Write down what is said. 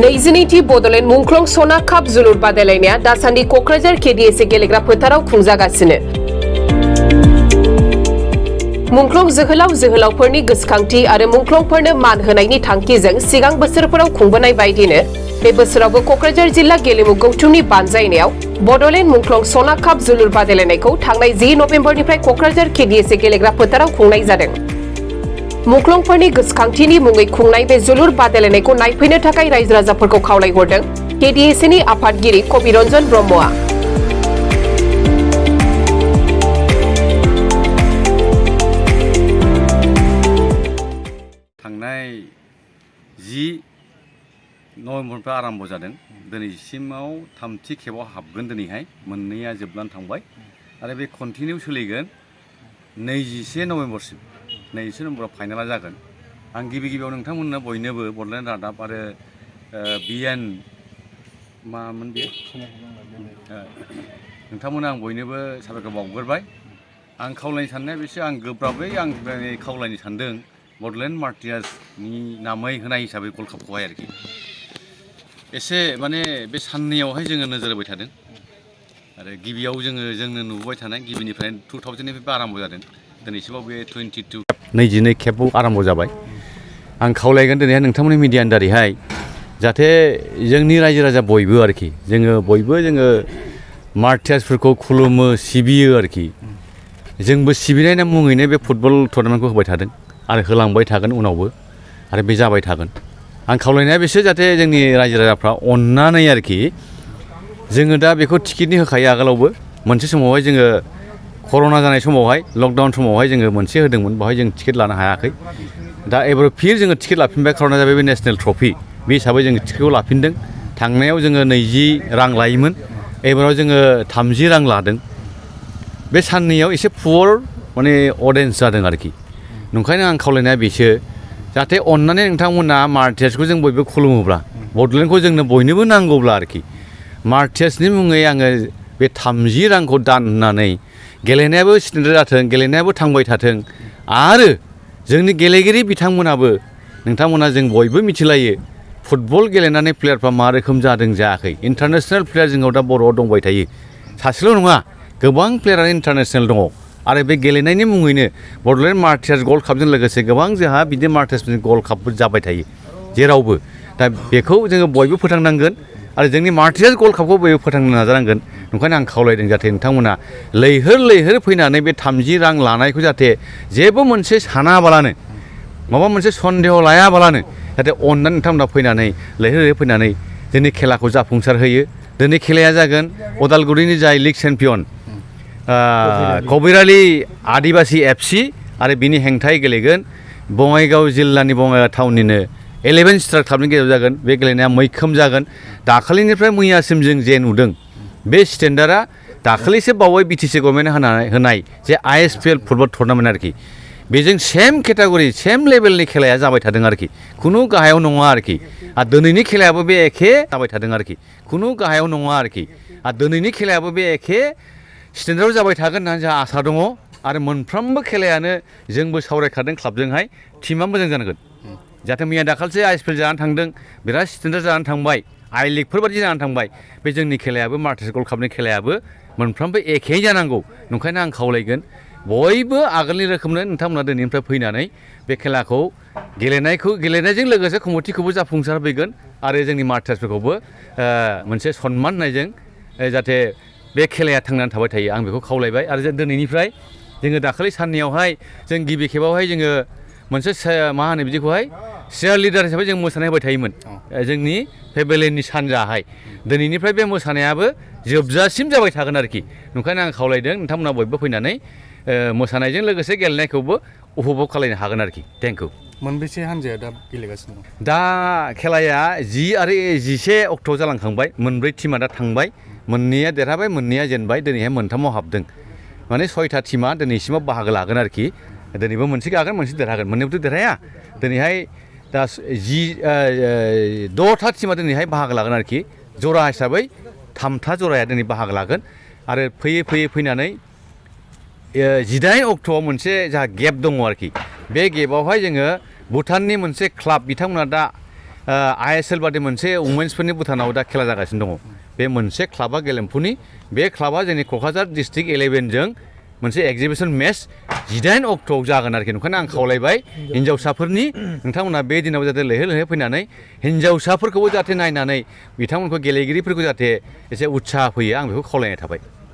नैजिनैथि बड'लेण्ड मुंख्लं सना काप जोलुर बादायलायनाया दासान्दि क'क्राझार केडिएसए गेलेग्रा फोथाराव खुंजागासिनो। मुंख्लं जोहोलावफोरनि गोसोखांथि आरो मुंख्लंफोरनो मान होनायनि थांखिजों सिगां बोसोरफोराव खुंबोनाय बायदिनो बे बोसोरावबो क'क्राझार जिल्ला गेलेमु गौथुमनि बानजायनायाव बड'लेण्ड मुंख्लं सना काप जोलुर बादायलायनायखौ थांनाय 10 नभेम्बरनिफ्राय क'क्राझार केडिएसए गेलेग्रा फोथाराव खुंनाय जादों। मुंख्लंफोरनि गोसोखांथिनि मुङै खुंनाय बे जोलुर बादायलायनायखौ नायफैनो थाखाय रायजो राजाफोरखौ खावलायहरदों केडिएसएनि आफादगिरि कबिरन्जन ब्रह्मआ। थांनाय 10 नभेम्बरनिफ्राय आरम्भ जादों। दिनैसिमाव थामथि खेबाव हाबगोन। दिनैहाय मोननैया जोबनानै थांबाय आरो बे कन्टिनिउ सोलिगोन 21 नभेम्बरसिम। 21 नभेम्बराव फाइनाला जागोन। आं गिबियाव नोंथांमोननो बयनोबो बड'लेण्ड रादाब आरो बिएन मामोन बे नोंथांमोननो आं बयनोबो साबायखर बावग्रोबाय। आं खावलायनो साननाया बेसो, आं गोब्राबै खावलायनो सानदों बड'लेण्ड मार्टियार्सनि नामै होनाय हिसाबै गल्ड कापखौहाय आरोखि एसे माने बे साननैयावहाय जोङो नोजोर होबाय थादों आरो गिबियाव जोंनो नुबोबाय थानाय गिबिनिफ्राय 2000निफ्राय आरम्भ जादों। दिनैसिमाव बे 22 खेबाव आरम्भ जाबाय। आं खावलायगोन दिनैहाय नोंथांमोननि मिडियानि दारैहाय जाहाथे जोंनि रायजो राजा बयबो आरोखि जोङो मार्टियार्सफोरखौ खुलुमो सिबियो आरोखि। जोंबो सिबिनायनि मुङैनो बे फुटबल टुर्नामेन्टखौ होबाय थादों आरो होलांबाय थागोन उनावबो आरो बे जाबाय थागोन। आं खावलायनाया बेसो जाहाथे जोंनि रायजो राजाफ्रा अननानै आरोखि जोङो दा बेखौ टिकेटनि होखायो। आगोलावबो मोनसे समावहाय जोङो कर'ना जानाय समावहाय लकडाउन समावहाय जोङो मोनसे होदोंमोन, बेवहाय जों टिकेट लानो हायाखै। दा एबार फिर जोङो टिकेट लाफिनबाय, खार'ना जाबाय बे नेसनेल ट्रफि। बे हिसाबै जोङो टिकेटखौ लाफिनदों। थांनायाव जोङो 20 रां लायोमोन, एबाराव जोङो 30 रां लादों। बे साननैयाव एसे पुवर माने अडियेन्स जादों आरोखि। नंखायनो आं खावलायनाया बेसो जाहाथे अननानै नोंथांमोना मार्टियार्सखौ जों बयबो खुलुमोब्ला, बड'लेण्डखौ जोंनो बयनोबो नांगौब्ला आरोखि मार्टियार्सनि मुङै आङो बे 30 रांखौ दान होनानै गेलेनायाबो स्टेन्डार्ड जाथों, गेलेनायाबो थांबाय थाथों आरो जोंनि गेलेगिरि बिथांमोनाबो नोंथांमोना जों बयबो मिथिलायो फुटबल गेलेनानै प्लेयारफ्रा मा रोखोम जादों जायाखै। इन्टारनेसनेल प्लेयार जोंनाव दा बर'आव दंबाय थायो। सासेल' नङा, गोबां प्लेयारानो इन्टारनेसनेल दङ आरो बे गेलेनायनि मुङैनो बड'लेण्ड मार्टियार्स गल्ड कापजों लोगोसे गोबां जोंहा बिदि मार्टियार्सनि गल्ड कापबो जाबाय थायो जेरावबो। दा बेखौ जोङो बयबो फोथांनांगोन आरो जोंनि मार्टियार्स गल्ड कापखौ बयबो फोथांनो नाजानांगोन। ओंखायनो आं खावलायदों जाहाथे नोंथांमोना लैहोर फैनानै बे 30 रां लानायखौ जाहाथे जेबो मोनसे सानाबालानो, माबा मोनसे सन्देह लायाबालानो जाहाथे अननानै नोंथांमोना फैनानै लैहोर फैनानै दिनै खेलाखौ जाफुंसार होयो। दिनै खेलाया जागोन उदालगुरिनि जाय लिग चेम्पियन कबिरालि आदिबासि FC आरो बिनि हेंथायै गेलेगोन बङाइगाव जिल्लानि बङाइगाव टाउननिनो 11 स्टार क्लाबनि गेजेराव जागोन। बे गेलेनाया मैखोम जागोन। दाखालिनिफ्राय मैयासिम जों जे नुदों बे स्टेन्डार्डआ दाखालिसो बावै BTC गभर्नमेन्टआ होनाय जे ISPL फुटबल टुर्नामेन्ट आरोखि, बेजों सेम केटागरि सेम लेभेलनि खेलाया जाबाय थादों आरोखि, खुनु गाहायाव नङा आरोखि। आरो दिनैनि खेलायाबो बे एखे जाबाय थादों आरोखि, खुनु गाहायाव नङा आरोखि। आरो दिनैनि खेलायाबो बे एखे स्टेन्डार्डआव जाबाय थागोन होननानै जोंहा आसा दङ आरो मोनफ्रोमबो खेलायानो जोंबो सावरायखादों क्लाबजोंहाय टिमा मोजां जानांगोन। जाहाथे मैया दाखालिसो ISPL जानानै थांदों, बिराद स्टेन्डार्ड जानानै थांबाय, आइ लिगफोर बायदि जानानै थांबाय। बे जोंनि खेलायाबो मार्टियार्स गल्ड कापनि खेलायाबो मोनफ्रोमबो एखे जानांगौ। ओंखायनो आं खावलायगोन बयबो आगोलनि रोखोमनो नोंथांमोना दिनैनिफ्राय फैनानै बे खेलाखौ गेलेनायजों लोगोसे कमिटिखौबो जाफुंसार होगोन आरो जोंनि मार्टियार्सफोरखौबो मोनसे सनमान होनायजों जाहाथे बे खेलाया थांनानै थाबाय थायो, आं बेखौ खावलायबाय। आरो जों दिनैनिफ्राय जोङो दाखालि साननैयावहाय जों गिबि खेबावहाय जोङो मोनसे मा होनो बिदिखौहाय चियार लिडार हिसाबै जों मोसानाय होबाय थायोमोन जोंनि पेभिलियननि सानजाहाय। दिनैनिफ्राय बे मोसानायाबो जोबजासिम जाबाय थागोन आरोखि। ओंखायनो आं खावलायदों नोंथांमोना बयबो फैनानै मोसानायजों लोगोसे गेलेनायखौबो उपभग खालामनो हागोन आरोखि। Thank you. मोनबेसे हान्जाया दा गेलेगासिनो दं? दा खेलाया 10 आरो 11 अक्ट'आव जालांखांबाय। मोनब्रै टिमा दा थांबाय, मोननैया देरहाबाय, मोननैया जेनबाय। दिनैहाय मोनथामाव हाबदों, माने 6था टिमा दिनैसिमाव बाहागो लागोन आरोखि। दिनैबो मोनसे गागोन, मोनसे देरहागोन, मोननैबोथ' देरहाया। दिनैहाय दा 6था टिमा दिनैहाय बाहागो लागोन आरोखि। जरा हिसाबै 3था जराया दिनै बाहागो लागोन आरो फैयै फैनानै 18 अक्ट'आव मोनसे जोंहा गेप दङ आरोखि। बे गेपआवहाय जोङो भुटाननि मोनसे क्लाब, बिथांमोना दा ISL बादि मोनसे वुमेन्सफोरनि भुटानाव दा खेला जागासिनो दङ बे मोनसे क्लाबा गेलेमफुनि बे क्लाबा जोंनि क'क्राझार डिस्ट्रिक्ट 11जों मोनसे एग्जिबिसन मेच 18 अक्ट'आव जागोन आरोखि ओंखायनो आं खावलायबाय हिन्जावसाफोरनि नोंथांमोना बे दिनाव जाहाथे लैहोर लैहोर फैनानै हिन्जावसाफोरखौबो जाहाथे नायनानै बिथांमोनखौ गेलेगिरिफोरखौ जाहाथे एसे उत्साह फैयो आं बेखौ खावलायनाय थाबाय